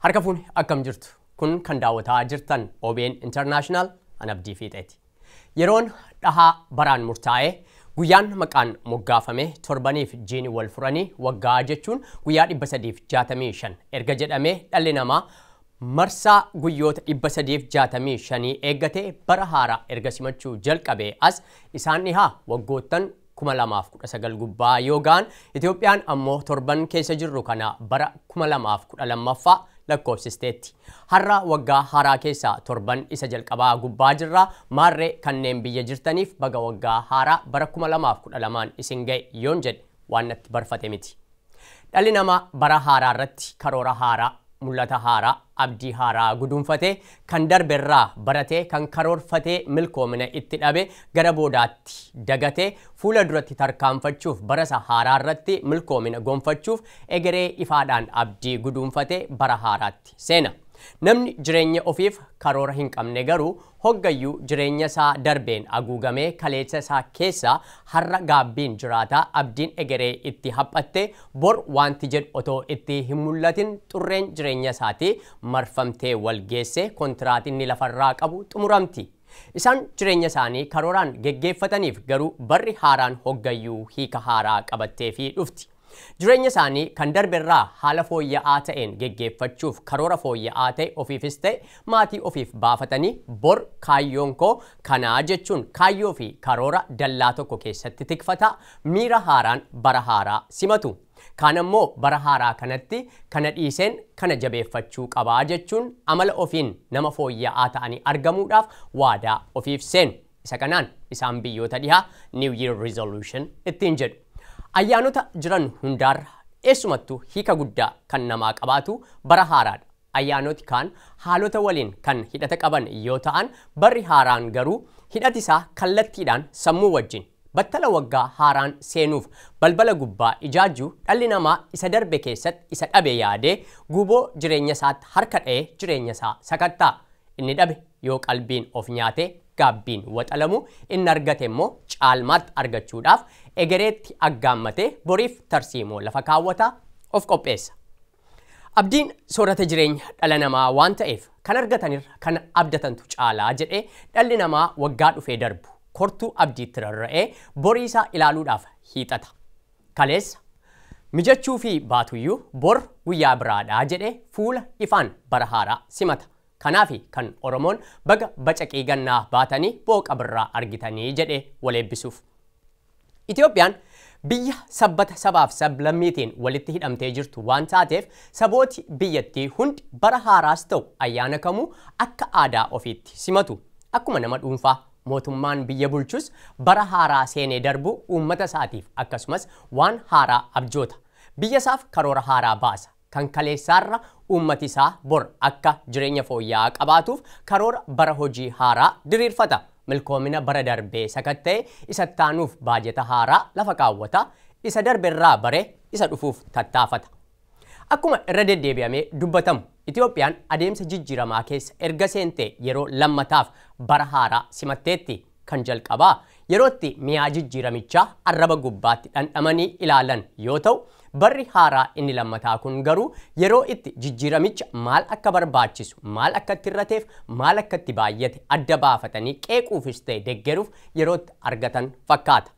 Harka fuuni akkam jirtu? Kun kan daawwataa jirtan OBN International an Abdii Fiixeeti. Yeroon dhahaa baraan murtaa'ee guyyaan maqaan moggaafame torbaniif jiini wal furanii waggaa jechuun guyyaa 365 erga jedhamee dhalli namaa marsaa guyyoota 365 eeggatee bara haaraa erga simachuu jalqabee as isaan dhihaa waggoottan 2019 gubbaa yoo ga'an Itoophiyaan ammoo torban keessa jirru kana bara 2012ffaa lakkoofsisteetti. Har'a waggaa haaraa keessaa torban isa jalqabaa gubbaa jirra. Maarree kanneen biyya jirtaniif baga waggaa haaraa bara 2012 isin ga'e yoon jedhe waan natti barfate miti. Dhalli namaa bara haaraa irratti karoora haaraa, mul'ata haaraa, abdii haaraa guduunfatee kan darberraa baratee kan karoorfatee milkoomina itti dhabe gara boodaatti dagatee fuula duratti tarkaanfachuuf barasa haaraa irratti milkoomina gonfachuuf egeree ifaadhaan abdii guduunfatee bara haaraatti seena. Namni jireenya ofiif karoora hin qabne garuu hoggayyuu jireenya isaa darbeen haguugamee kaleessa isaa keessa har'a gaabbiin jiraataa abdiin egeree itti haphatte bor wanti jedhu otoo itti hin mul'atin xurreen jireenya isaatii marfamtee wal geesse kontiraatinni lafarraa qabu xumuramti. Isaan jireenya isaanii karooraan geggeeffataniif garuu barri haaraan hoggayyuu hiika haaraa qabattee fi dhufti. Jireenya isaanii kan darberraa haala fooyya'aa ta'een geggeeffachuuf karoora fooyya'aa ta'e ofiifis ta'e maatii ofiif baafatanii bor kaayyoon koo kanaa jechuun kaayyoo fi karoora dallaa tokko keessatti tikfata miira haaraan bara haaraa simatu. Kaan ammoo bara haaraa kanatti kana dhiiseen kana jabeeffachuu qabaa jechuun amala ofiin nama fooyya'aa ta'anii argamuudhaaf waadaa ofiif seenu. Isa kanaan isaan biyyoota dhihaa New Year Resolution ittiin jedhu. Ayyaanota jiran hundaarra eessumattuu hiika guddaa kan namaa qabaatu bara haaraadha. Ayyaanoti kaan haalota waliin kan hidhata qaban yoo ta'an barri haaraan garuu hidhati isaa kallattiidhaan sammuu wajjin battala waggaa haaraan seenuuf balbala gubbaa ijaajjuu dhalli namaa isa darbe keessatti isa dhabe yaadee guboo jireenya isaatti harka dha'ee jireenya isaa sakattaa. Inni dhabe yoo qalbiin of nyaatee gaabbiin waxalamu inni argate immoo caalmaatti argachuudhaaf egereetti aggaammatee boriif tarsiimoo lafa kaawwataa of qopheessa. Abdiin soorata jireenya dhala namaa waan ta'eef kan argatanirra kan abdatantu caalaa jedhee dhalli namaa waggaa dhufee darbu kortuu abdiitti rarra'ee borii isaa ilaaluudhaaf hiixata. Kaleessa mijachuu fi baatuyyuu bor guyyaa biraadhaa jedhee fuula ifaan bara haaraa simata. Kanaafi kan Oromoon baga bacaqii gannaa baatanii booqa birraa argitanii jedhee wal eebbisuuf. Itoophiyaan biyya sabbata sabaaf sablammiitiin walitti hidhamtee jirtu waan taateef sabooti biyyattii hundi bara haaraas ta'u ayyaana kamuu akka aadaa ofiitti simatu. Akkuma nama dhuunfaa mootummaan biyya bulchus bara haaraa seenee darbu uummata isaatiif akkasumas waan haaraa abjoota. Biyya isaaf karoora haaraa baasa. Kan kaleessaarra uummati isaa bor akka jireenya fooyya'aa qabaatuuf karoora bara hojii haaraa diriirfata. Milkoomina bara darbee sakatta'e isa taanuuf baajeta haaraa lafa kaawwata. Isa darberraa bare isa dhufuuf tattaafata. Akkuma irra deddeebi'amee dubbatamu Itoophiyaan adeemsa jijjiiramaa keessa erga seentee yeroo lammataaf bara haaraa simatteetti kan jalqabaa yerootti mi'aa jijjiiramichaa arraba gubbaatti dhandhamanii ilaalan yoo ta'u barri haaraa inni lammataa kun garuu yeroo itti jijjiiramicha maal akka barbaachisu maal akka itti irrateef maal akka itti baay'ate adda baafatanii qeequufis ta'e deggeruuf yerootti argatan fakkaata.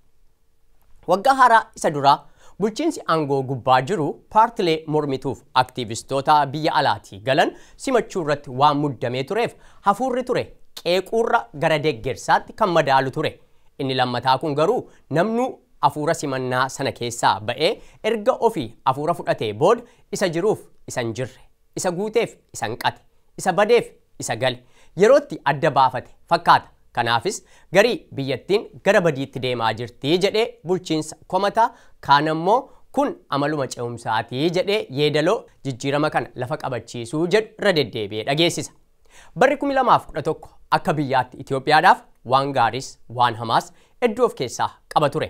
Waggaa haaraa isa duraa bulchiinsi aangoo gubbaa jiru paartilee mormituuf aktiivistoota biyya alaatii galan simachuu irratti waan muddamee tureef hafuurri ture qeequurra gara deggersaatti kan madaalu ture. Inni lammataa kun garuu namnuu hafuura simannaa sana keessaa ba'ee erga ofii hafuura fudhatee booda isa jiruuf isa hin jirre, isa guuteef isa hin qate, isa badeef isa gale yerootti adda baafate fakkaata. Kanaafis garii biyyattiin gara badiitti deemaa jirtii jedhee bulchiinsa komataa kaan ammoo kun amaluma ce'umsaatii jedhee yeedaloo jijjiirama kana lafa qabachiisuu jedhu irra deddeebi'ee dhageessisa. Barri 2011 akka biyyaatti Itoophiyaadhaaf waan gaariis waan hamaas hedduu of keessaa qaba ture.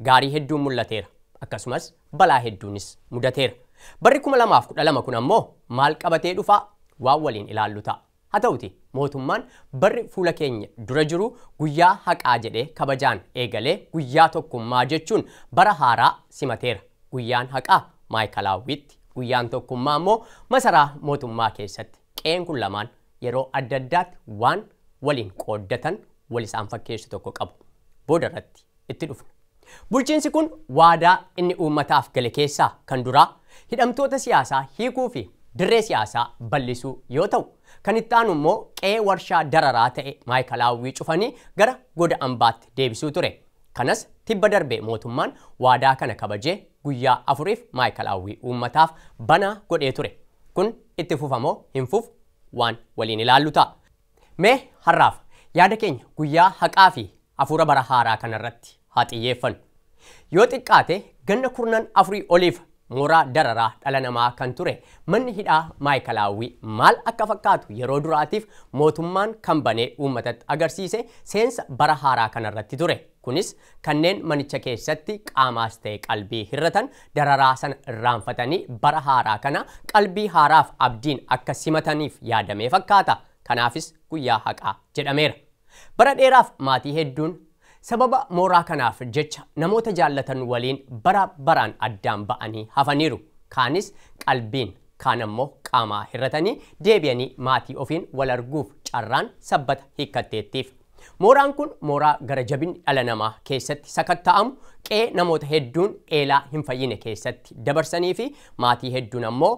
Gaarii hedduun mul'ateera. Akkasumas balaa hedduunis mudateera. Barri 2012 kun ammoo maal qabatee dhufaa waan waliin ilaallu ta'a. Haa ta'uti mootummaan barri fuula keenya dura jiru guyyaa haqaa jedhee kabajaan eegalee guyyaa tokkummaa jechuun bara haaraa simateera. Guyyaan haqaa maayikalaawwiitti Guyyaan tokkummaa immoo masaraa mootummaa keessatti. Qe'een kun lamaan yeroo adda addaatti waan waliin qooddatan wal isaan fakkeessu tokko qabu. Booda irratti itti dhufna. Bulchiinsi kun waadaa inni uummataaf gale keessaa kan duraa hidhamtoota siyaasaa hiikuu fi dirree siyaasaa bal'isuu yoo ta'u, kan itti aanu immoo qe'ee warshaa dararaa ta'e maayikalaawwii cufanii gara goda ambaatti deebisuu ture. Kanas tibba darbee mootummaan waadaa kana kabajee guyyaa 4 maayikalaawwii uummataaf banaa godhee ture. Kun itti fufamoo hin fufu waan waliin ilaallu ta'a. Mee har'aaf yaada keenya guyyaa haqaa fi hafuura bara haaraa kanarratti haa xiyyeeffannu. Yoo xiqqaate ganna 14 oliif mooraa dararaa dhala namaa kan ture manni hidhaa maayikalaawwii maal akka fakkaatu yeroo duraatiif mootummaan kan banee uummatatti agarsiise seensa bara haaraa kanarratti ture. Kunis kanneen manicha keessatti qaamaas ta'e qalbii hirratan dararaa sana irraanfatanii bara haaraa kana qalbii haaraaf abdiin akka simataniif yaadamee fakkaata. Kanaafis guyyaa haqaa jedhameera. Bara dheeraaf maatii hedduun sababa mooraa kanaaf jecha namoota jaallatan waliin bara baraan addaan ba'anii hafaniiru. Kaanis qalbiin kaan ammoo qaamaa hirratanii deebi'anii maatii ofiin wal arguuf carraan sabbata hiikkatteettiif. Mooraan kun mooraa gara jabinni dhala namaa keessatti sakatta'amu qe'ee namoota hedduun eelaa hin fayyine keessatti dabarsanii fi maatii hedduun ammoo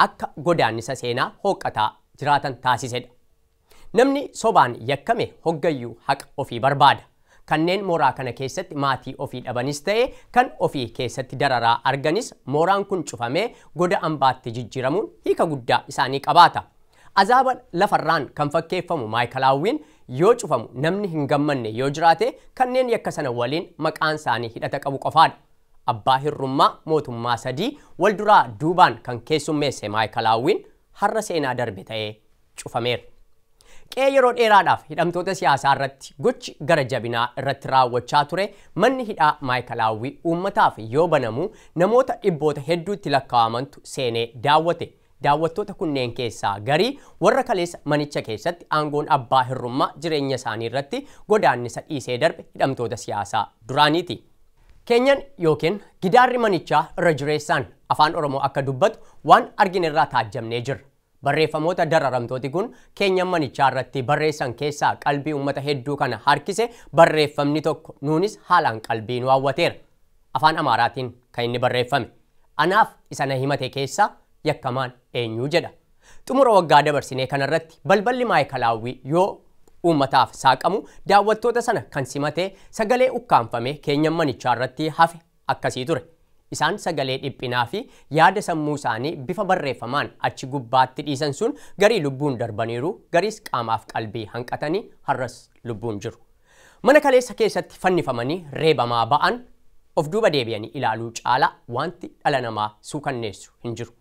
akka godaannisa seenaa hooqqataa jiraatan taasisedha. Namni sobaan yakkame hoggayyuu haqa ofii barbaada. Kanneen mooraa kana keessatti maatii ofii dhabanis ta'e kan ofii keessatti dararaa arganis mooraan kun cufamee goda ambaatti jijjiiramuun hiika guddaa isaanii qabaata. Azaaba lafarraan kan fakkeeffamu maayikalaawwiin yoo cufamu namni hin gammanne yoo jiraate kanneen yakka sana waliin maqaan isaanii hidhata qabu qofaadha. Abbaa hirrummaa mootummaa 3 wal duraa duubaan kan keessummeesse maayikalaawwiin har'a seenaa darbe ta'ee cufameera. Qe'ee yeroo dheeraadhaaf hidhamtoota siyaasaa irratti gochi gara jabinaa irratti raawwachaa ture manni hidhaa maayikalaawwii uummataaf yoo banamu namoota dhibboota hedduutti lakkaa'amantu seenee daawwate. Daawwattoota kunneen keessaa garii warra kaleessa manicha keessatti aangoon abbaa hirrummaa jireenya isaanii irratti godaannisa dhiisee darbe hidhamtoota siyaasaa duraaniiti. Keenyan yookiin gidaarri manichaa irra jireessaan afaan Oromoo akka dubbatu waan argine irraa taajjabnee jirra. Barreeffamoota dararamtooti kun keenyan manichaa irratti barreessan keessaa qalbii uummata hedduu kana harkise barreeffamni tokko nuunis haalaan qalbii nu hawwateera. Afaan Amaaraatiin kan inni barreeffame. Anaaf isa na himate keessaa yakkamaan eenyu jedha. Xumura waggaa dabarsinee kanarratti balballi maayikalaawwii yoo uummataaf saaqamu daawwattoota sana kan simatee sagalee ukkaanfame keenyan manichaa irratti hafe akkasii ture. Isaan sagalee dhiphinaa fi yaada sammuu isaanii bifa barreeffamaan achi gubbaatti dhiisan sun garii lubbuun darbaniiru, gariis qaamaaf qalbii hanqatanii har'as lubbuun jiru. Mana kaleessa keessatti fannifamanii reebamaa ba'an of duuba deebi'anii ilaaluu caalaa wanti dhala namaa suukanneessu hin jiru.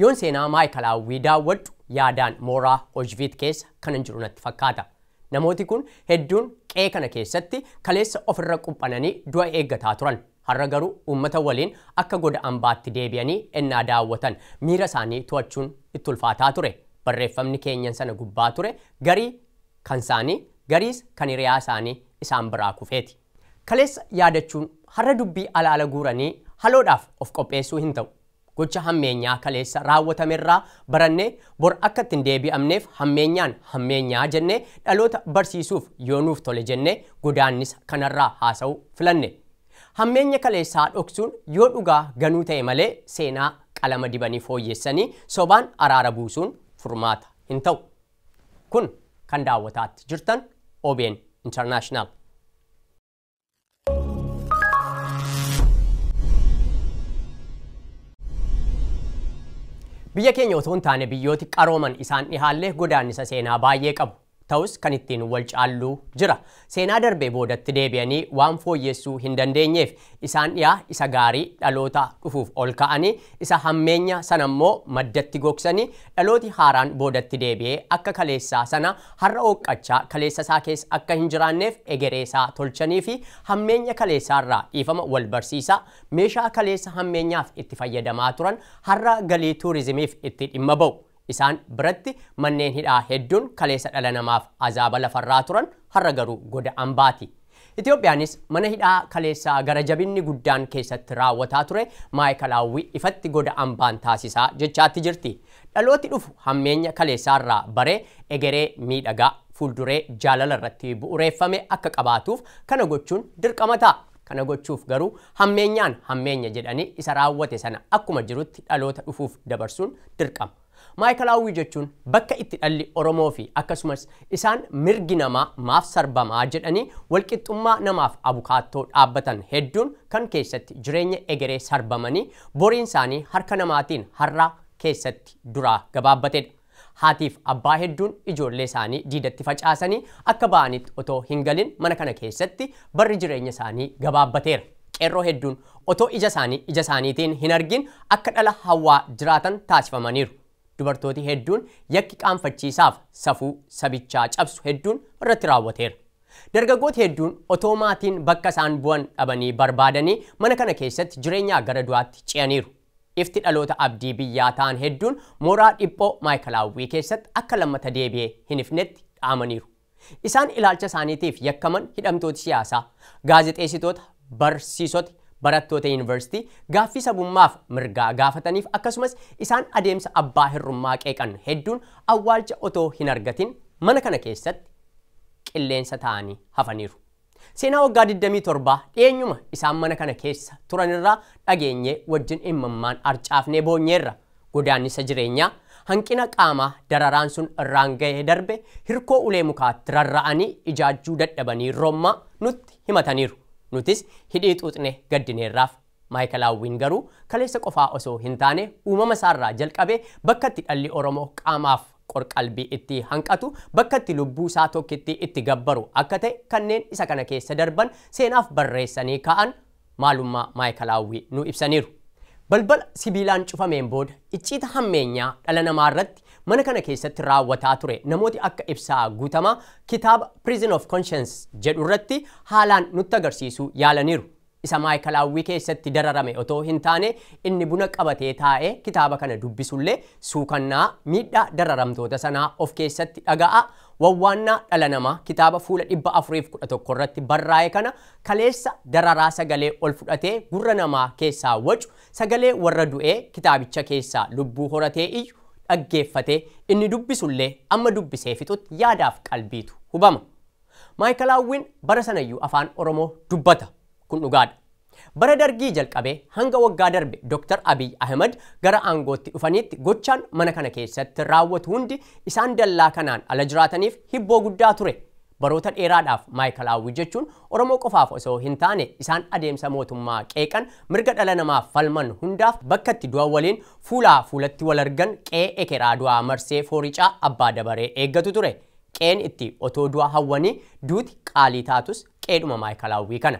Yoon seenaa maayikalaawwii daawwadhu yaadaan mooraa Oshviit keessa kanan jiru natti fakkaata. Namooti kun hedduun qe'ee kana keessatti kaleessa ofirra quphananii du'a eeggataa turan. Har'a garuu uummata waliin akka goda ambaatti deebi'anii ennaa daawwatan miira isaanii to'achuun itti ulfaataa ture. Barreeffamni keenyan sana gubbaa ture garii kan isaanii gariis kan hiriyaa isaanii isaan biraa kufeeti. Kaleessa yaadachuun har'a dubbii alaala guuranii haloodhaaf of qopheessuu hin ta'u. Gocha hammeenyaa kaleessa raawwatamerraa barannee bor akka ittiin deebi'amneef hammeenyaan hammeenyaa jennee dhaloota barsiisuuf yoo nuuf tole jennee godaannisa kanarraa haasa'uu filanne. Hammeenya kaleessaa dhoksuun yoo dhugaa ganuu ta'e malee seenaa qalama dibanii fooyyessanii sobaan araara buusuun furmaata hin ta'u. Kun kan daawwataatti jirtan OBN International. Biyya keenya otoo hin taane biyyooti qarooman isaan dhihaallee godaannisa seenaa baay'ee qabu. Ta'us kan ittiin wal caalluu jira. Seenaa darbee boodatti deebi'anii waan fooyyessuu hin dandeenyeef isaan dhiyaa isa gaarii dhaloota dhufuuf ol ka'anii isa hammeenya sana immoo maddatti gogsanii dhalooti haaraan boodatti deebi'ee akka kaleessaa sana har'a hooqqachaa kaleessa isaa keessa akka hin jiraanneef egeree isaa tolchanii fi hammeenya kaleessaarraa dhiifama wal barsiisaa meeshaa kaleessa hammeenyaaf itti fayyadamaa turan har'a galii tuurizimiif itti dhimma ba'u. Isaan biratti manneen hidhaa hedduun kaleessa dhala namaaf azaaba lafarraa turan har'a garuu goda ambaati. Itoophiyaanis mana hidhaa kaleessaa gara jabinni guddaan keessatti raawwataa ture Maayikalaawwii ifatti goda ambaan taasisaa jechaatti jirti. Dhalooti dhufu hammeenya kaleessaarraa baree egeree miidhagaa fuulduree jaalala irratti bu'uureeffame akka qabaatuuf kana gochuun dirqama ta'a. Kana gochuuf garuu hammeenyaan hammeenya jedhanii isa raawwate sana akkuma jirutti dhaloota dhufuuf dabarsuun dirqama. Maayikalaawwii jechuun bakka itti dhalli Oromoo fi akkasumas isaan mirgi namaa maaf sarbamaa jedhanii walqixxummaa namaaf abukaattoo dhaabbatan hedduun kan keessatti jireenya egeree sarbamanii boriin isaanii harka namaatiin har'a keessatti duraa gabaabbatedha. Haatiif abbaa hedduun ijoollee isaanii diidatti facaasanii akka ba'anitti otoo hin galin mana kana keessatti barri jireenya isaanii gabaabbateera. Qeerroo hedduun otoo ija isaanii ija isaaniitiin hin argin akka dhala hawwaa jiraatan taasifamaniiru. Dubartooti hedduun yakki qaanfachiisaaf safuu sabichaa cabsu hedduun irratti raawwateera. Dargaggooti hedduun otoo maatiin bakka isaan bu'an dhabanii barbaadanii mana kana keessatti jireenyaa gara du'aatti ce'aniiru. Ifti dhaloota abdii biyyaa ta'an hedduun mooraa dhiphoo Maayikalaawwii keessatti akka lammata deebi'ee hin ifnetti dhaamaniiru. Isaan ilaalcha isaaniitiif yakkaman hidhamtoota siyaasaa, gaazexeessitoota, barsiisota, barattoota yuunivarsiitii gaaffii sabummaaf mirgaa gaafataniif akkasumas isaan adeemsa abbaa hirrummaa qeeqan hedduun awwaalcha otoo hin argatin mana kana keessatti qilleensa ta'anii hafaniiru. Seenaa waggaa 27 dhiyeenyuma isaan mana kana keessa turanirraa dhageenyee wajjin imimmaan arcaafnee boonyeerra. Godaannisa jireenyaa hanqina qaamaa dararaan sun irraan ga'ee darbe hirkoo ulee mukaatti rarra'anii ijaajjuu dadhabanii roommaa nutti himataniiru. Nutis hidhii xuuxne gaddineerraaf. Maayikalaawwiin garuu kaleessa qofaa osoo hin taane uumama isaarraa jalqabee bakka itti dhalli Oromoo qaamaaf qorqalbii itti hanqatu bakka itti lubbuu isaa tokkitti itti gabbaru akka ta'e kanneen isa kana keessa darban seenaaf barreessanii ka'an maalummaa Maayikalaawwii nu ibsaniiru. Balbala sibiilaan cufameen booda icciita hammeenyaa dhala namaa irratti mana kana keessatti raawwataa ture namooti akka Ibsaa Guutamaa kitaaba Prison of Conscience jedhu irratti haalaan nutti agarsiisuu yaalaniiru. Isa Maayikalaawwii keessatti dararame otoo hin taane inni buna qabatee taa'ee kitaaba kana dubbisullee suukannaa miidhaa dararamtoota sanaa of keessatti dhaga'a. Wawwaannaa dhala namaa kitaaba fuula 411 irratti barraa'e kana kaleessa dararaa sagalee ol fudhatee gurra namaa keessaa wacu sagalee warra du'ee kitaabicha keessaa lubbuu horatee iyyu dhaggeeffatee inni dubbisullee amma dubbisee fixutti yaadaaf qalbiitu hubama. Maayikalaawwiin bara sanayyuu afaan Oromoo dubbata. Kun dhugaadha. Bara dargii jalqabee hanga waggaa darbe Dr. Abiy Ahmed gara aangootti dhufanitti gochaan mana kana keessatti raawwatu hundi isaan dallaa kanaan ala jiraataniif hibboo guddaa ture. Baroota dheeraadhaaf Maayikalaawwii jechuun Oromoo qofaaf osoo hin taane isaan adeemsa mootummaa qeeqan mirga dhala namaaf falman hundaaf bakka itti du'a waliin fuulaa fuulatti wal argan qe'ee ekeraa du'aa marsee fooricaa abbaa dabaree eeggatu ture. Qe'een itti otoo du'a hawwanii duuti qaalii taatus qe'eedhuma Maayikalaawwii kana.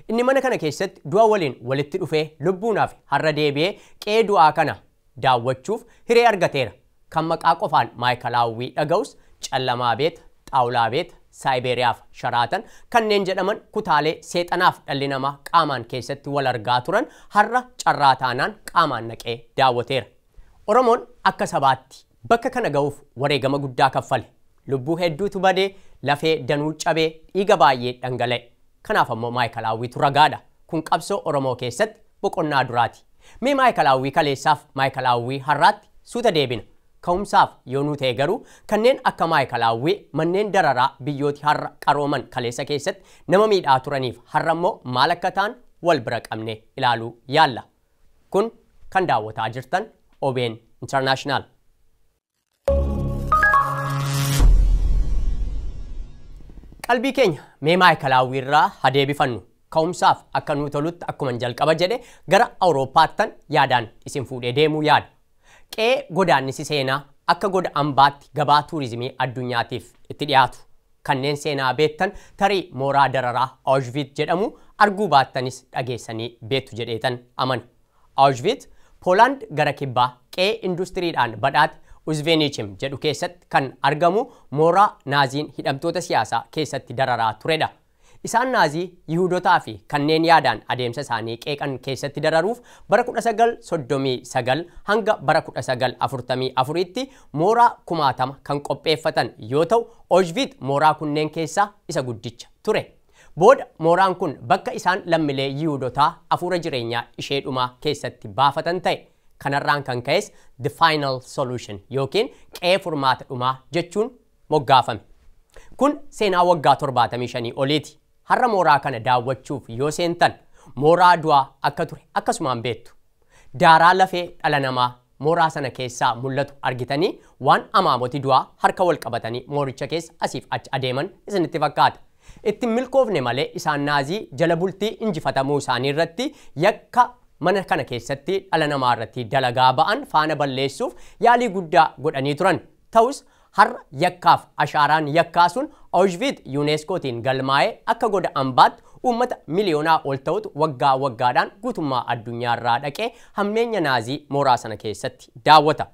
Inni mana kana keessatti du'a waliin walitti dhufee lubbuunaaf har'a deebi'ee qe'ee du'aa kana daawwachuuf hiree argateera. Kan maqaa qofaan Maayikalaawwii dhaga'us Callamaa Beet, Xaawulaa Beet, Saayiberiyaaf Sharaatan kanneen jedhaman kutaalee seexanaaf dhalli namaa qaamaan keessatti wal argaa turan har'a carraa taanaan qaamaan naqee daawwateera. Oromoon akka sabaatti bakka kana ga'uuf wareegama guddaa kaffale. Lubbuu hedduutu badee, lafee danuu cabee, dhiiga baay'ee dhangala'e. Kanaaf ammoo Maayikalaawwiitu ragaadha. Kun qabsoo Oromoo keessatti boqonnaa duraati. Mee Maayikalaawwii kaleessaaf Maayikalaawwii har'aatti suuta deebina. Ka'umsaaf yoo nu ta'e garuu kanneen akka Maayikalaawwii manneen dararaa biyyooti har'a qarooman kaleessa keessatti nama miidhaa turaniif har'a immoo maal akka ta'an wal bira qabne ilaaluu yaalla. Kun kan daawwataa jirtan OBN International. Qalbii keenya mee Maayikalaawwii irraa haa deebifannu. Ka'umsaaf akka nu tolutti akkuma jalqaba jedhe gara Awurooppaattan yaadaan isin fuudhee deemuu yaada. Qe'ee godaannisi seenaa akka goda ambaatti gabaa tuurizimii addunyaatiif itti dhiyaatu. Kanneen seenaa beektan tarii mooraa dararaa Auschwitz jedhamu arguu baattanis dhageessanii beektu jedheetan amana. Auschwitz Poolaand gara kibbaa qe'ee industiriidhaan badhaate Uzveenichim jedhu keessatti kan argamu mooraa naaziin hidhamtoota siyaasaa keessatti dararaa turedha. Isaan naazii Yihuudotaa fi kanneen yaadaan adeemsa isaanii qeeqan keessatti dararuuf bara 1939 hanga bara 1944tti mooraa 10,000 kan qopheeffatan yoo ta'u, Auschwitz mooraa kunneen keessaa isa guddicha ture. Booda mooraan kun bakka isaan lammiilee Yihuudotaa hafuura jireenyaa ishee dhumaa keessatti baafatan ta'e. Kanarraan kan ka'es The Final Solution yookiin qe'ee furmaata dhumaa jechuun moggaafame. Kun seenaa waggaa 75 oliiti. Har'a mooraa kana daawwachuuf yoo seentan mooraa du'aa akka ture akkasumaan beektu. Daaraa lafee dhala namaa mooraa sana keessaa mul'atu argitanii waan amaamoti du'aa harka wal qabatanii mooricha keessa asiif achi adeeman isinitti fakkaata. Ittiin milkoofne malee isaan naazii jala bultii injifatamuu isaanii irratti yakka mana kana keessatti dhala namaa irratti dalagaa ba'an faana balleessuuf yaalii guddaa godhanii turan. Ta'us har'a yakkaaf ashaaraan yakkaa sun Auschwitz UNESCOtiin galmaa'ee akka goda ambaatti uummata miliyoonaa ol ta'utu waggaa waggaadhaan guutummaa addunyaarraa dhaqee hammeenya naazii mooraa sana keessatti daawwata.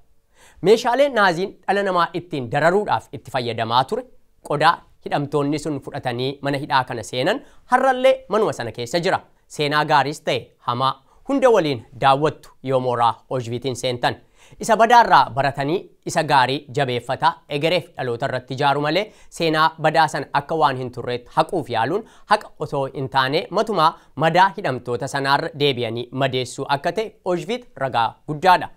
Meeshaalee naaziin dhala namaa ittiin dararuudhaaf itti fayyadamaa ture qodaa hidhamtoonni sun fudhatanii mana hidhaa kana seenan har'allee manuma sana keessa jira. Seenaa gaariis ta'e hamaa hunda waliin daawwattu yoo mooraa Auschwitziin seentan. Isa badaarraa baratanii isa gaarii jabeeffataa egereef dhaloota irratti ijaaru malee seenaa badaa sana akka waan hin turreetti haquuf yaaluun haqa osoo hin taane matumaa madaa hidhamtoota sanaarra deebi'anii madeessuu akka ta'e Auschwitz ragaa guddaadha.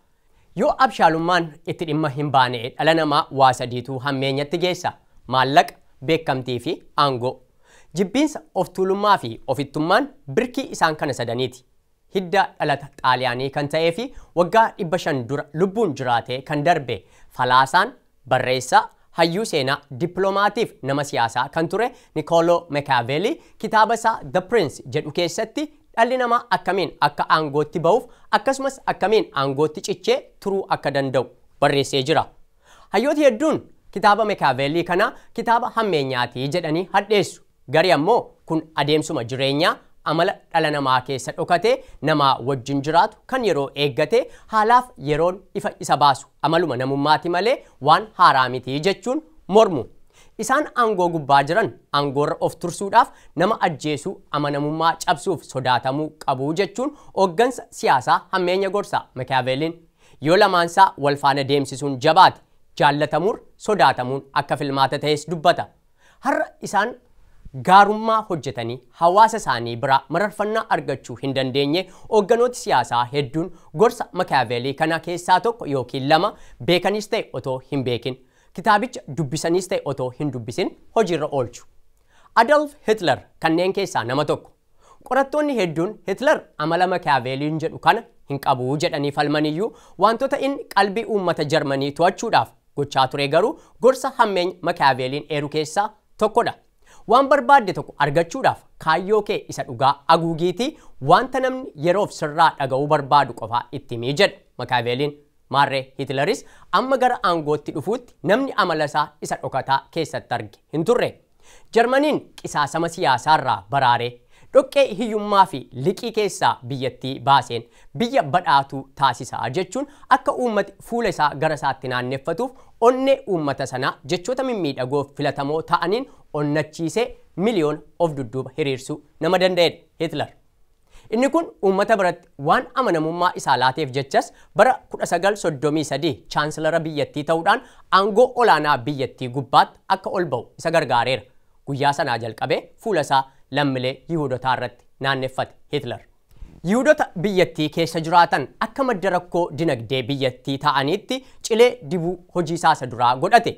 Yoo abshaalummaan itti dhimma hin baane dhala namaa waa sadiitu hammeenyatti geessa. Maallaqa, beekamtii fi aangoo. Jibbiinsa of tuulummaa fi ofittummaan birkii isaan kana sadaniiti. Hidda dhalata Xaaliyaanii kan ta'ee fi waggaa 500 dura lubbuun jiraatee kan darbe falaasaan barreessaa hayyuu seenaa dippiloomaatiif nama siyaasaa kan ture Niccolo Machiavelli kitaaba isaa The Prince jedhu keessatti dhalli namaa akkamiin akka aangootti ba'uuf akkasumas akkamiin aangootti cichee turuu akka danda'u barreessee jira. Hayyooti hedduun kitaaba Machiavelli kana kitaaba hammeenyaatii jedhanii hadheessu. Gari ammoo kun adeemsuma jireenyaa amala dhala namaa keessa dhokatee namaa wajjin jiraatu kan yeroo eeggate haalaaf yeroon ifa isa baasu amaluma namummaati malee waan haaraa miti jechuun mormu. Isaan aangoo gubbaa jiran aangoorra of tursuudhaaf nama ajjeesuu amanamummaa cabsuuf sodaatamuu qabu jechuun hooggansa siyaasaa hammeenya gorsa Machiavelliin. Yoo lamaansaa wal faana deemsisuun jabaate jaallatamuur sodaatamuun akka filmaata ta'es dubbata. Har'a isaan gaarummaa hojjetanii hawaasa isaanii biraa mararfannaa argachuu hin dandeenye hoogganooti siyaasaa hedduun gorsa Machiavelli kana keessaa tokko yookiin lama beekanis ta'e otoo hin beekin kitaabicha dubbisaniis ta'e otoo hin dubbisin hojiirra oolchu. Adolf Hitler kanneen keessaa nama tokko. Qorattoonni hedduun Hitler amala Machiavelliin jedhu kana hin qabu jedhanii falmaniyyuu wantoota inni qalbii uummata Jarmanii to'achuudhaaf gochaa ture garuu gorsa hammeenya Machiavelliin eeru keessaa tokkodha. Waan barbaadde tokko argachuudhaaf kaayyoo kee isa dhugaa haguugiitii wanta namni yeroof sirraa dhaga'uu barbaadu qofaa itti himi jedha Machiavelliin. Maarree Hitleris amma gara aangootti dhufuutti namni amala isaa isa dhokataa keessatti arge hin turre. Jarmaniin qisaasama siyaasaarraa baraaree dhoqqee hiyyummaa fi liqii keessaa biyyattii baaseen biyya badhaatuu taasisaa jechuun akka uummati fuula isaa gara isaatti naanneffatuuf onnee uummata sanaa jechoota mimmiidhagoo filatamoo ta'aniin onnachiisee miliyoona of dudduuba hiriirsuu nama danda'edha Hitler. Inni kun uummata biratti waan amanamummaa isaa laateef jechas bara 1933 chaansilara biyyattii ta'uudhaan aangoo olaanaa biyyattii gubbaatti akka ol ba'u isa gargaareera. Guyyaa sanaa jalqabee fuula isaa lammiilee Yihuudotaa irratti naanneffate Hitler. Yihuudota biyyattii keessa jiraatan akka madda rakkoo dinagdee biyyattii ta'anitti cilee dibuu hojii isaa isa duraa godhate.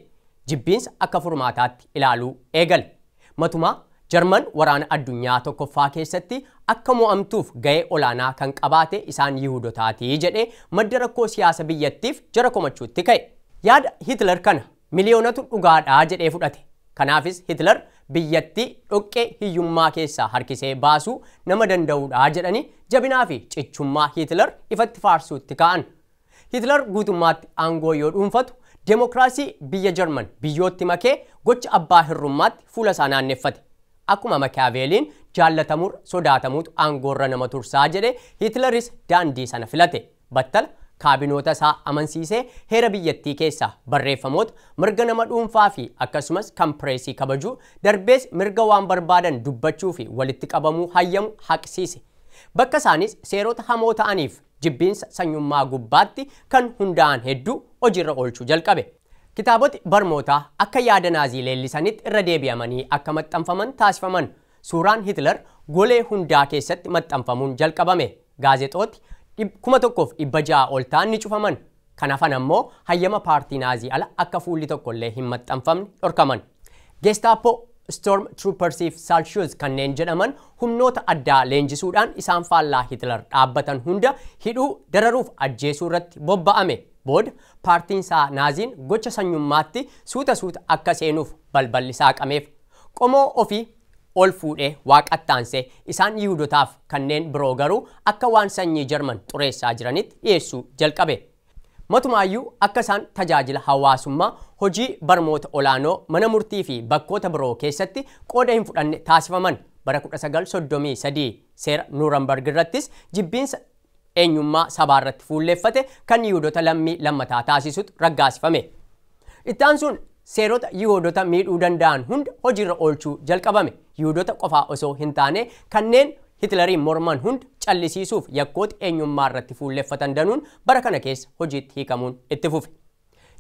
Jibbiinsa akka furmaataatti ilaaluu eegale. Matumaa Jarman waraana addunyaa tokkoffaa keessatti akka mo'amtuuf ga'ee olaanaa kan qabaate isaan Yihuudotaatii jedhee madda rakkoo siyaasa biyyattiif jara komachuutti ka'e. Yaada Hitler kana miliyoonatu dhugaadhaa jedhee fudhate. Kanaafis Hitler biyyattii dhoqqee hiyyummaa keessaa harkisee baasuu nama danda'uudhaa jedhanii jabinaa fi cichummaa Hitler ifatti faarsuutti ka'an. Hitler guutummaatti aangoo yoo dhuunfatu deemokiraasii biyya Jarman biyyootti makee gocha abbaa hirrummaatti fuula isaa naanneffate. Akkuma Machiavelliin jaallatamuur sodaatamuutu aangoorra nama tursaa jedhe Hitleris daandii sana filate. Battala kaabinoota isaa amansiisee heera biyyattii keessaa barreeffamoota mirga nama dhuunfaa fi akkasumas kan pireesii kabajuu darbees mirga waan barbaadan dubbachuu fi walitti qabamuu hayyamu haqsiise. Bakka isaanis seerota hamoo ta'aniif jibbiinsa sanyummaa gubbaatti kan hundaa'an hedduu hojiirra oolchuu jalqabe. Kitaaboti barmootaa akka yaada naazii leellisanitti irra deebi'amanii akka maxxanfaman taasifaman. Suuraan Hitler golee hundaa keessatti maxxanfamuun jalqabame. Gaazexooti 1600 ol ta'an ni cufaman. Kan hafan ammoo hayyama paartii Naazii ala akka fuulli tokkollee hin maxxanfamne dhorkaman. Gestapo, Storm Troopersii fi Salshuuz kanneen jedhaman humnoota addaa leenjisuudhaan isaan faallaa Hitler dhaabbatan hunda hidhuu, dararuuf ajjeesuu irratti bobba'ame. Booda paartiin isaa Naaziin gocha sanyummaatti suuta suuta akka seenuuf balballi saaqameef. Qomoo ofii ol fuudhee waaqattaansee isaan Yihudotaaf kanneen biroo garuu akka waan sanyii Jarman xureessaa jiranitti dhiyeessuu jalqabe. Matumaayyuu akka isaan tajaajila hawaasummaa, hojii barmoota olaanoo, mana murtii fi bakkoota biroo keessatti qooda hin fudhanne taasifaman. Bara 1933 seera Nuurambarg irrattis jibbiinsa eenyummaa sabaa irratti fuulleeffate kan Yihudota lammii lammataa taasisutu raggaasifame. Itti aansuun seerota Yihudota miidhuu danda'an hunda hojiirra oolchuu jalqabame. Yihudota qofaa osoo hin taane kanneen Hitleriin morman hunda callisiisuuf yakkoota eenyummaa irratti fuulleeffatan danuun bara kana keessa hojiitti hiikamuun itti fufe.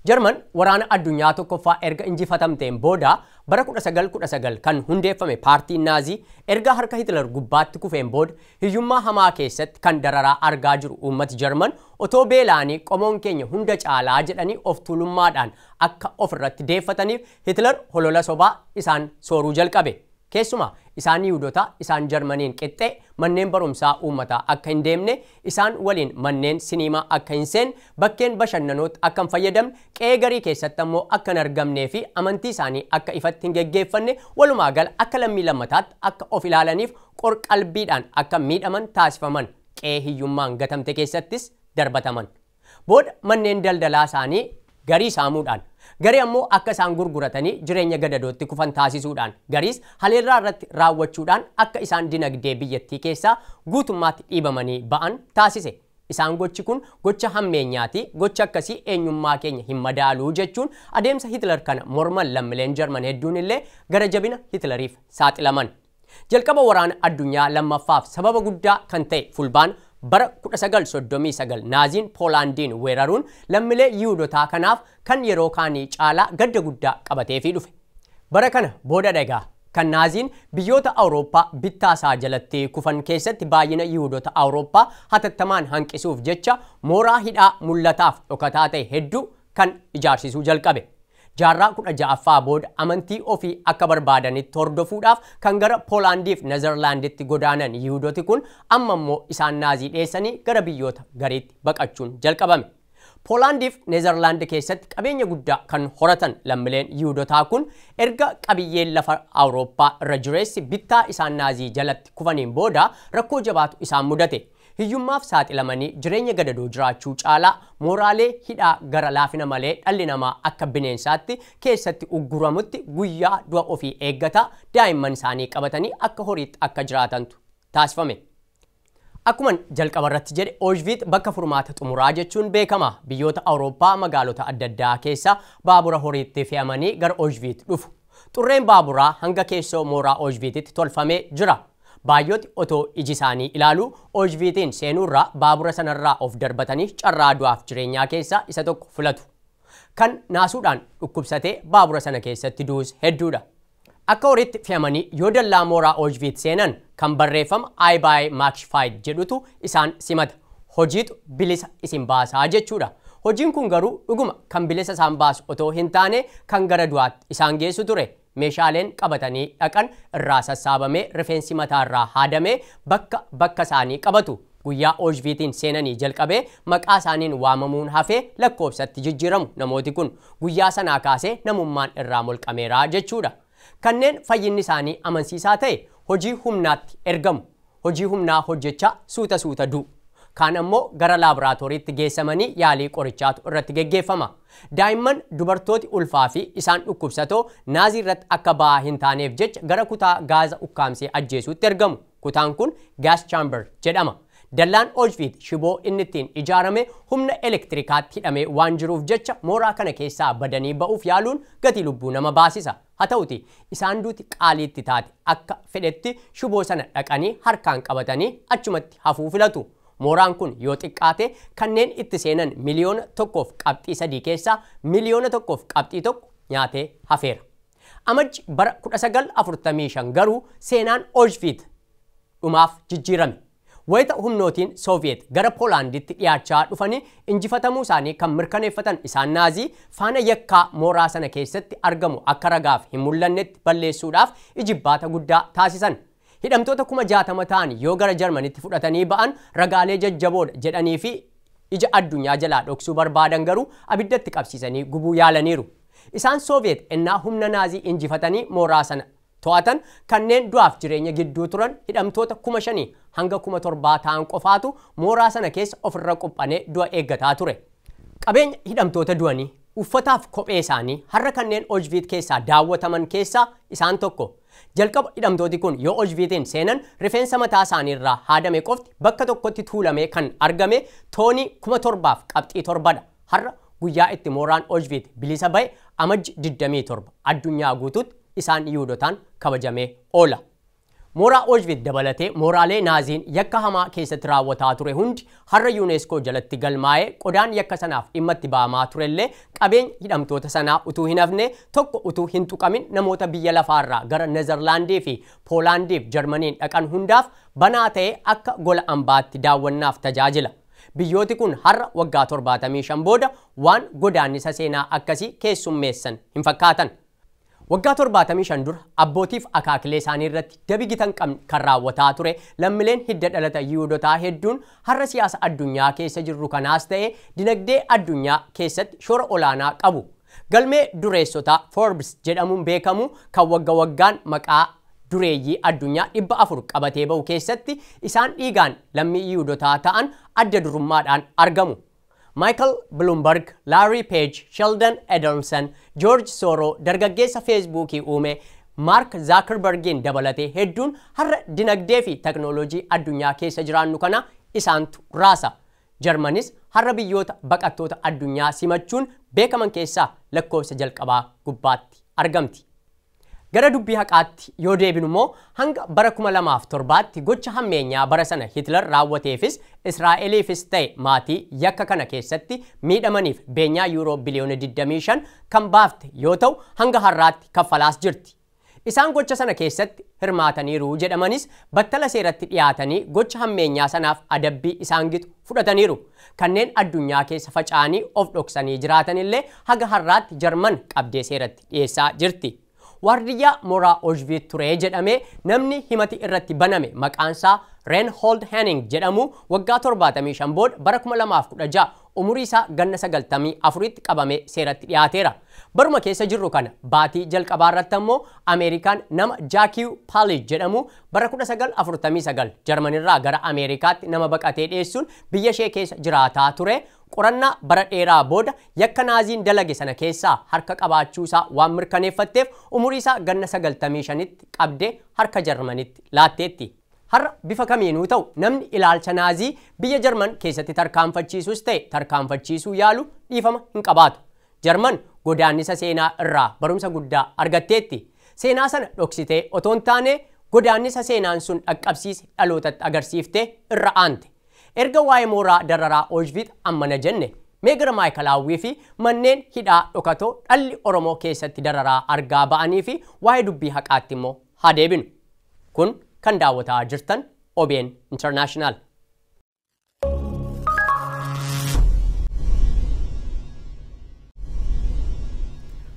Jarman waraana addunyaa tokkoffaa erga injifatamteen booda bara 1919 kan hundeeffame paartiin Naazii erga harka Hitler gubbaatti kufeen booda hiyyummaa hamaa keessatti kan dararaa argaa jiru uummati Jarman otoo beela'anii qomoon keenya hunda caalaa jedhanii of tuulummaadhaan akka ofirratti deeffataniif Hitler holola sobaa isaan sooruu jalqabe. Keessumaa isaan Yihudoota isaan Jarmaniin qixxee manneen barumsaa uummataa akka hin deemne, isaan waliin manneen siniimaa akka hin seenne, bakkeen bashannanootti akka hin fayyadamne, qe'ee garii keessatti ammoo akka hin argamnee fi amantii isaanii akka ifatti hin geggeeffanne, walumaa gala akka lammii lammataatti akka of ilaalaniif qorqalbiidhaan akka miidhaman taasifaman, qe'ee hiyyummaan gatamte keessattis darbataman. Booda manneen daldalaa isaanii garii saamuudhaan, garii ammoo akka isaan gurguratanii jireenya gadadootti kufan taasisuudhaan, gariis haleellaa irratti raawwachuudhaan akka isaan dinagdee biyyattii keessaa guutummaatti dhiibamanii ba'an taasise. Isaan gochi kun gocha hammeenyaati, gocha akkasii eenyummaa keenya hin madaaluu jechuun adeemsa Hitler kana morman lammiileen Jarman hedduun illee gara jabina Hitleriif saaxilaman. Jalqaba waraana addunyaa lammaffaaf sababa guddaa kan ta'e fulbaan bara 1939 Naaziin Poolaandiin weeraruun lammiilee Yihudotaa kanaaf kan yeroo kaanii caalaa gadda guddaa qabateefii dhufe. Bara kana booda dhagaa kan Naaziin biyyoota Awurooppaa bittaa isaa jalatti kufan keessatti baay'ina Yihudota Awurooppaa hatattamaan hanqisuuf jecha mooraa hidhaa mul'ataaf dhokataa ta'e hedduu kan ijaarsisuu jalqabe. Jaarraa 16ffaa booda amantii ofii akka barbaadanitti hordofuudhaaf kan gara Poolaandiif Nezerlaanditti godaanan Yihudoti kun amma immoo isaan Naazii dheessanii gara biyyoota gariitti baqachuun jalqabame. Poolaandiif Nezerlaand keessatti qabeenya guddaa kan horatan lammiileen Yihudotaa kun erga qabiyyeen lafa Awurooppaa irra jireessi bittaa isaan Naazii jalatti kufaniin booda rakkoo jabaatu isaan mudate. Hiyyummaaf saaxilamanii jireenya gadadoo jiraachuu caalaa mooraalee hidhaa gara laafina malee dhalli namaa akka bineensaatti keessatti ugguramutti guyyaa du'a ofii eeggataa daa'imman isaanii qabatanii akka horiitti akka jiraatantu taasifame. Akkuma jalqaba irratti jedhe Auschwitz bakka furmaata xumuraa jechuun beekama. Biyyoota Awurooppaa magaalota adda addaa keessa baabura horiitti fe'amanii gara Auschwitz dhufu. Xurreen baaburaa hanga keessoo mooraa Auschwitzitti tolfamee jira. Baay'ooti otoo iji isaanii ilaaluu Auschwitziin seenuurraa baabura sanarraa of darbatanii carraa du'aaf jireenyaa keessaa isa tokko filatu. Kan naasuudhaan dhukkubsatee baabura sana keessatti du'us hedduudha. Akka horiitti fe'amanii yoo dallaa mooraa Auschwitz seenan kan barreeffama I buy Max Fight jedhutu isaan simata. Hojiitu bilisa isin baasaa jechuudha. Hojiin kun garuu dhuguma kan bilisa isaan baasu otoo hin taane kan gara du'aatti isaan geessu ture. Meeshaaleen qabatanii dhaqan irraa sassaabamee rifeensi mataa irraa haadamee bakka bakka isaanii qabatu. Guyyaa Auschwitziin seenanii jalqabee maqaa isaaniin waamamuun hafee lakkoofsatti jijjiiramu namooti kun guyyaa sanaa kaasee namummaan irraa molqameeraa jechuudha. Kanneen fayyinni isaanii amansiisaa ta'e hojii humnaatti ergamu. Hojii humnaa hojjechaa suuta suuta du'u. Kaan ammoo gara laaboraatooriitti geessamanii yaalii qorichaatu irratti geggeeffama. Daa'imman dubartooti ulfaa fi isaan dhukkubsatoo Naazii irratti akka ba'aa hin taaneef jecha gara kutaa gaaza ukkaamsee ajjeesuutti ergamu. Kutaan kun gaas chaamber jedhama. Dallaan Auschwitz shiboo inni ittiin ijaarame humna elektirikaatti hidhamee waan jiruuf jecha mooraa kana keessaa badanii ba'uuf yaaluun gatii lubbuu nama baasisa. Haa ta'uti isaan duuti qaaliitti taate akka fedhetti shiboo sana dhaqanii harkaan qabatanii achumatti hafuu filatu. Mooraan kun yoo xiqqaate kanneen itti seenan 1.3 miliyoona keessaa 1.1 miliyoona nyaatee hafeera. Amajji bara 1945 garuu seenaan Auschwitz dhumaaf jijjiirame. Wayita humnootiin Sooviyeet gara Poolaanditti dhiyaachaa dhufanii injifatamuu isaanii kan mirkaneeffatan isaan Naazii faana yakkaa mooraa sana keessatti argamu akka ragaaf hin mul'annetti balleessuudhaaf ijibbaata guddaa taasisan. Hidhamtoota 60,000 ta'an yoo gara Jarmanitti fudhatanii ba'an ragaalee jajjaboodha jedhanii fi ija addunyaa jalaa dhoksuu barbaadan garuu abiddatti qabsiisanii gubuu yaalaniiru. Isaan Sooviyeet ennaa humna Naazii injifatanii mooraa sana to'atan kanneen du'aaf jireenya gidduu turan hidhamtoota 5,000 hanga 7,000 ta'an qofaatu mooraa sana keessa ofirra quphanee du'a eeggataa ture. Qabeenya hidhamtoota du'anii uffataaf kophee isaanii har'a kanneen Auschwitz keessaa daawwataman keessaa isaan tokko. Jalqaba hidhamtooti kun yoo Auschwitziin seenan rifeensa mataa isaaniirraa haadame qofti bakka tokkotti tuulamee kan argame toonii 7,700dha. Har'a guyyaa itti mooraan Auschwitz bilisa ba'e Amajji 27 addunyaa guutuutti isaan Yihuudotaan kabajamee oola. Mooraa Auschwitz dabalatee mooraalee Naaziin yakka hamaa keessatti raawwataa ture hundi har'a UNESCO jalatti galmaa'ee qodaan yakka sanaaf dhimma itti ba'amaa turellee qabeenya hidhamtoota sanaa utuu hin hafne tokko utuu hin tuqamin namoota biyya lafaarraa gara Nezerlaandii fi Poolaandiif Jarmaniin dhaqan hundaaf banaa ta'ee akka gola ambaatti daawwannaaf tajaajila. Biyyooti kun har'a waggaa 75 booda waan godaannisa seenaa akkasii keessummeessan hin fakkaatan. Waggaa 75 dura abbootiif akaakilee isaanii irratti dabi gitan kan raawwataa ture lammiileen hidda dhalata Yihuudotaa hedduun har'a siyaasa addunyaa keessa jirru kanaas ta'e dinagdee addunyaa keessatti shoora olaanaa qabu. Galmee dureessotaa Forbes jedhamuun beekamu kan wagga waggaan maqaa dureeyyii addunyaa 400 qabatee ba'u keessatti isaan dhiigaan lammii Yihuudotaa ta'an adda durummaadhaan argamu. Michael Bloomberg, Larry Page, Sheldon Adelson, George Soros, dargaggeessa Feesbuukii uume Mark Zuckerbergiin dabalatee hedduun har'a dinagdee fi teknooloojii addunyaa keessa jiraannu kana isaantu raasa. Jarmanis har'a biyyoota baqattoota addunyaa simachuun beekaman keessaa lakkoofsa jalqabaa gubbaatti argamti. Gara dubbii haqaatti yoo deebinu immoo hanga bara 2007tti gocha hammeenyaa bara sana Hitler raawwateefis Israa'eliifis ta'e maatii yakka kana keessatti miidhamaniif beenyaa yuuroo biliyoona 25 kan baafte yoo ta'u hanga har'aatti kaffalaas jirti. Isaan gocha sana keessatti hirmaataniiru jedhamanis battala seeratti dhiyaatanii gocha hammeenyaa sanaaf adabbii isaan gitu fudhataniiru. Kanneen addunyaa keessa faca'anii of dhoksanii jiraatanillee haga har'aatti Jarman qabdee seeratti dhiyeessaa jirti. Waardiyyaa mooraa Auschwitz ture jedhamee namni himati irratti baname maqaansaa Reinhold Henning jedhamu waggaa 75 booda bara 2016 umurii isaa ganna 94tti qabamee seeratti dhiyaateera. Baruma keessa jirru kana baatii jalqabaa irratti ammoo Ameerikaan nama Jacques Palich jedhamu bara 1949 Jarmanirraa gara Ameerikaatti nama baqatee dhiyeessuun biyya ishee keessa jiraataa ture. Qorannaa bara dheeraa booda yakka Naaziin dalage sana keessaa harka qabaachuu isaa waan mirkaneeffatteef umurii isaa ganna 95tti qabdee harka Jarmanitti laatteetti. Har'a bifa kamiinuu ta'u namni ilaalcha Naazii biyya Jarman keessatti tarkaanfachiisus ta'e tarkaanfachiisuu yaalu dhiifama hin qabaatu. Jarman godaannisa seenaa irraa barumsa guddaa argatteetti. Seenaa sana dhoksitee otoo hin taane godaannisa seenaan sun dhaqqabsiise dhalootatti agarsiiftee irra aante. Erga waa'ee mooraa dararaa Auschwitz ammana jenne mee gara Maayikalaawwii fi manneen hidhaa dhokatoo dhalli Oromoo keessatti dararaa argaa ba'anii fi waa'ee dubbii haqaatti immoo haa deebinu. Kun kan daawwataa jirtan OBN International.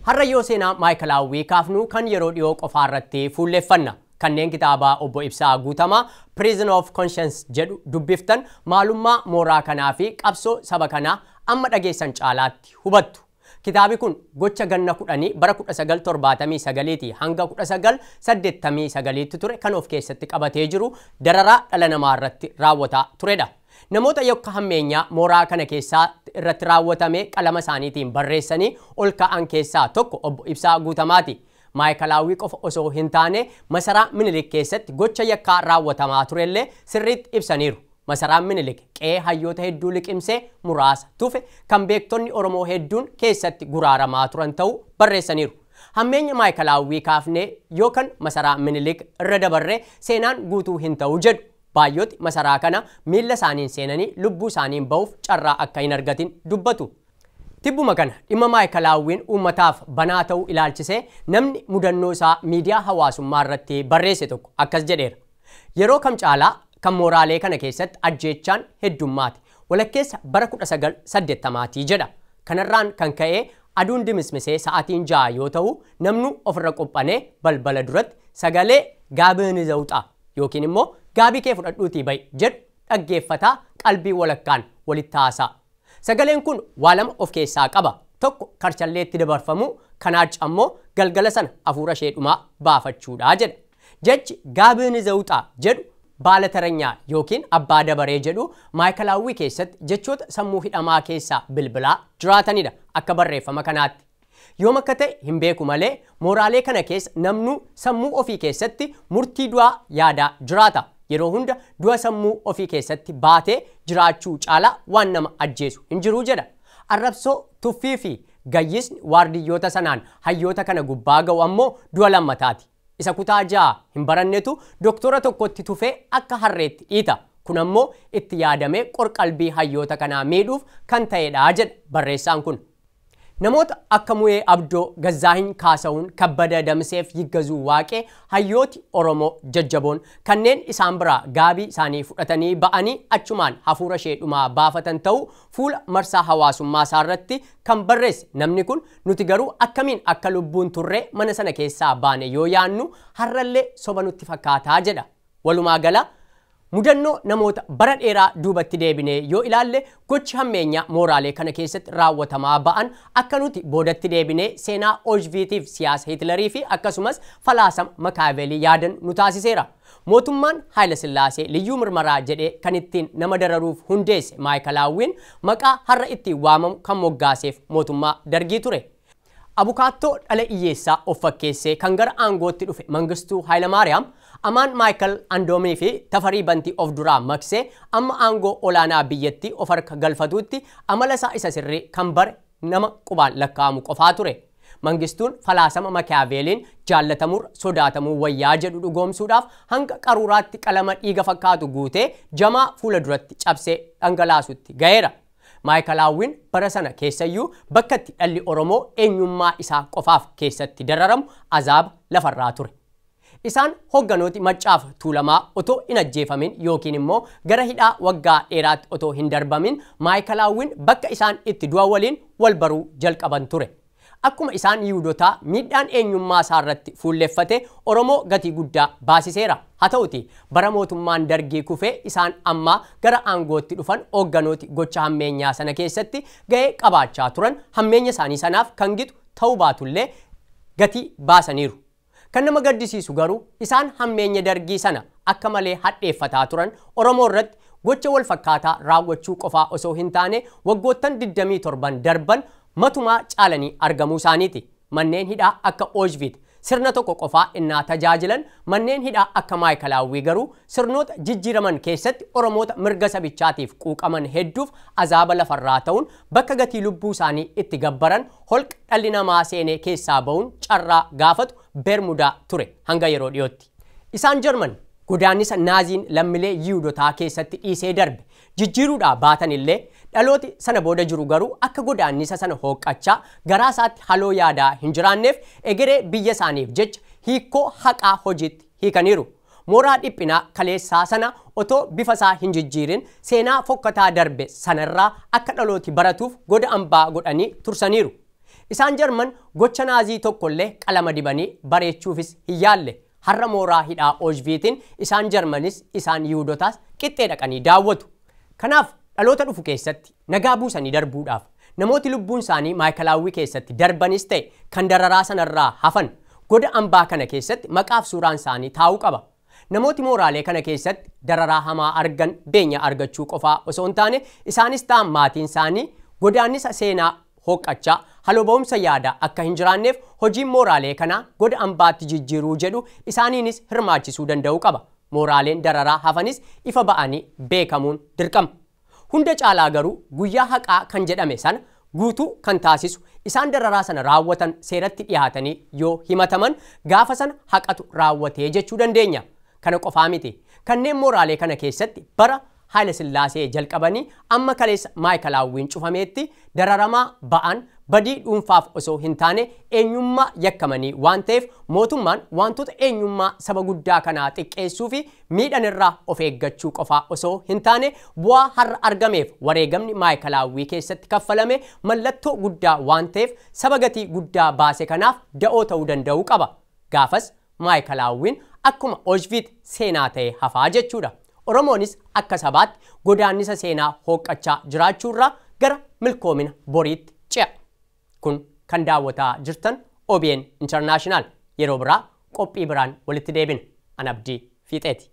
Har'a yoo seenaa Maayikalaawwii kaafnu kan yeroo dhiyoo qofaa irratti fuulleeffanna. Kanneen kitaaba obbo Ibsaa Guutamaa Prison of Conscience jedhu dubbiftan maalummaa mooraa kanaa fi qabsoo saba kanaa amma dhageessan caalaatti hubattu. Kitaabi kun gocha ganna 10 bara 1979 hanga 1989 ture kan of keessatti qabatee jiru dararaa dhala namaa irratti raawwataa turedha. Namoota yakka hammeenyaa mooraa kana keessaa irratti raawwatame qalama isaaniitiin barreessanii ol ka'an keessaa tokko obbo Ibsaa Guutamaati. Maayikalaawwii qofa osoo hin taane masaraa Minilik keessatti gocha yakkaa raawwatamaa turellee sirriitti ibsaniiru. Masaraan Minilik qe'ee hayyoota hedduu liqimsee muraasa tufe kan beektonni Oromoo hedduun keessatti guraaramaa turan ta'uu barreessaniiru. Hammeenya Maayikalaawwii kaafnee yookaan masaraa Minilik irra dabarree seenaan guutuu hin ta'u jedhu. Baay'ooti masaraa kana miilla isaaniin seenanii lubbuu isaaniin ba'uuf carraa akka hin argatin dubbatu. Tibbuma kana dhimma maayikalaawwiin uummataaf banaa ta'uu ilaalchisee namni mudannoo isaa miidiyaa hawaasummaa irratti barreesse tokko akkas jedheera. Yeroo kam caalaa kan mooraalee kana keessatti ajjeechaan heddummaate walakkeessa bara 1980 jedha. Kanarraan kan ka'e aduun dimismisee sa'aatiin 6 yoo ta'u namnu ofirra qophanee balbala duratti sagalee gaabiin zawuxaa yookiin immoo gaabii kee fudhadhuutii ba'i jedhu dhaggeeffataa qalbii walakkaan walitti haasa'a. Sagaleen kun waa lama of keessaa qaba. Tokko karchalleetti dabarfamuu, kanaachi ammoo galgala sana hafuura ishee dhumaa baafachuudha jedha. Jechi gaabiin zawuxaa jedhu baala taranyaa yookiin abbaa dabaree jedhu maayikalaawwii keessatti jechoota sammuu hidhamaa keessaa bilbilaa jiraatanidha akka barreeffama kanaatti. Yoom akka ta'e hin beeku malee mooraalee kana keessa namnu sammuu ofii keessatti murtii du'aa yaadaa jiraata. Yeroo hunda du'a sammuu ofii keessatti baatee jiraachuu caalaa waan nama ajjeesu hin jiru jedha. Arrabsoo, tuffii fi gayyisni waardiyyoota sanaan hayyoota kana gubbaa ga'u ammoo du'a lammataati. Isa kutaa 6 hin barannetu doktora tokkotti tufee akka harreetti dhiita. Kun ammoo itti yaadamee qorqalbii hayyoota kanaa miidhuuf kan ta'edha jedha barreessaan kun. Namoota akka Mu'ee Abdoo, Gazzaahin Kaasa'uun, Kabbada Damseef Yiggazuu Waaqee hayyooti Oromoo jajjaboon kanneen isaan biraa gaabii isaanii fudhatanii ba'anii achumaan hafuura ishee dhumaa baafatan ta'uu fuula marsaa hawaasummaa isaarratti kan barreesse namni kun nuti garuu akkamiin akka lubbuun turree mana sana keessaa baane yoo yaannu har'allee soba nutti fakkaataa jedha. Walumaa gala mudannoo namoota bara dheeraa duubatti deebinee yoo ilaalle gochi hammeenyaa mooraalee kana keessatti raawwatamaa ba'an akka nuti boodatti deebinee seenaa Oojviitiif siyaasa Hitlerii fi akkasumas falaasama Makaavelii yaadan nu taasiseera. Mootummaan Haayila Sillaasee liyyuu mirmaraa jedhee kan ittiin nama dararuuf hundeesse maayikalaawwiin maqaa har'a ittiin waamamu kan moggaaseef mootummaa dargii ture. Abukaattoo dhala hiyyeessaa of fakkeessee kan gara aangootti dhufe Mangistuu Hayilamaariyaam amaan Maayikal Andoomii fi Tafarii Bantii of duraa maqsee amma aangoo olaanaa biyyattii of harka galfatuutti amala isaa isa sirrii kan bare nama qubaan lakkaa'amu qofaa ture. Mangistuun falaasama Makiyaaveeliin jaallatamuurra sodaatamuu wayyaa jedhu dhugoomsuudhaaf hanga qaruuraatti qalama dhiiga fakkaatu guutee jamaa fuula duratti cabsee dhangalaasutti ga'eera. Maayikalaawwiin bara sana keessayyuu bakka itti dhalli Oromoo eenyummaa isaa qofaaf keessatti dararamu azaaba lafarraa ture. Isaan hogganooti maccaaf tuulamaa otoo hin ajjeefamin yookiin immoo gara hidhaa waggaa dheeraatti otoo hin darbamin maayikalaawwiin bakka isaan itti du'a waliin wal baruu jalqaban ture. Akkuma isaan Yihuudotaa miidhaan eenyummaa isaarratti fuulleffate Oromoo gatii guddaa baasiseera. Haa ta'uti bara mootummaan dargii kufee isaan ammaa gara aangootti dhufan hoogganooti gocha hammeenyaa sana keessatti ga'ee qabaachaa turan hammeenya isaanii sanaaf kan gitu ta'uu baatullee gatii baasaniiru. Kan nama gaddisiisu garuu isaan hammeenya dargii sana akka malee hadheeffataa turan Oromoo irratti gocha wal fakkaataa raawwachuu qofaa osoo hin taane waggoottan 27 darban matumaa caalanii argamuu isaaniiti. Manneen hidhaa akka Oojviit sirna tokko qofaa innaa tajaajilan manneen hidhaa akka maayikalaawwii garuu sirnoota jijjiiraman keessatti Oromoota mirga sabichaatiif quuqaman hedduuf azaaba lafarraa ta'uun bakka gatii lubbuu isaanii itti gabbaran holqa dhalli namaa seenee keessaa ba'uun carraa gaafatu Bermudaa ture hanga yeroo dhiyootti. Isaan Jarman godaannisa Naaziin lammiilee Yihuudotaa keessatti dhiisee darbe jijjiiruudhaa baatan illee dhalooti sana booda jiru garuu akka godaannisa sana hooqqachaa garaa isaatti haloo yaadaa hin jiraanneef egeree biyya isaaniif jecha hiikoo haqaa hojiitti hiikaniiru. Mooraa dhiphinaa kaleessaa sana otoo bifa isaa hin jijjiirin seenaa fokkataa darbe sanarraa akka dhalooti baratuuf goda ambaa godhanii tursaniiru. Isaan Jarman gocha Naazii tokkollee qalama dibanii bareechuufis hin yaalle. Har'a mooraa hidhaa Oojviitiin isaan Jarmanis isaan Yihuudotaas qixxee dhaqanii daawwatu. Kanaaf dhaloota dhufu keessatti nagaa buusanii darbuudhaaf namooti lubbuun isaanii maayikalaawwii keessatti darbanis ta'e kan dararaa sanarraa hafan goda ambaa kana keessatti maqaaf suuraan isaanii taa'uu qaba. Namooti mooraalee kana keessatti dararaa hamaa argan beenya argachuu qofaa osoo hin taane isaanis ta'an maatiin isaanii godaannisa seenaa hooqqachaa haloo ba'umsa yaadaa akka hin jiraanneef hojiin mooraalee kanaa goda ambaatti jijjiiruu jedhu isaaniinis hirmaachisuu danda'uu qaba. Mooraaleen dararaa hafanis ifa ba'anii beekamuun dirqama. Hunda caalaa garuu guyyaa haqaa kan jedhame sana guutuu kan taasisu isaan dararaa sana raawwatan seeratti dhiyaatanii yoo himataman gaafa sana haqatu raawwatee jechuu dandeenya. Kana qofaa miti. Kanneen mooraalee kana keessatti bara Haayile Sillaasee jalqabanii amma kaleessa maayikalaawwiin cufameetti dararamaa ba'an badii dhuunfaaf osoo hin taane eenyummaa yakkamanii waan ta'eef mootummaan wantoota eenyummaa saba guddaa kanaa xiqqeessuu fi miidhan irraa of eeggachuu qofaa osoo hin taane bu'aa har'a argameef wareegamni maayikalaawwii keessatti kaffalame mallattoo guddaa waan ta'eef saba gatii guddaa baase kanaaf da'oo ta'uu danda'uu qaba. Gaafas maayikalaawwiin akkuma Oshviit seenaa ta'e hafaa jechuudha. Oromoonis akka sabaatti godaannisa seenaa hooqqachaa jiraachuurraa gara milkoomina boriitti ce'a. Kun kan daawwataa jirtan OBN International yeroo biraa qophii biraan walitti deebina. An Abdii Fiixeeti.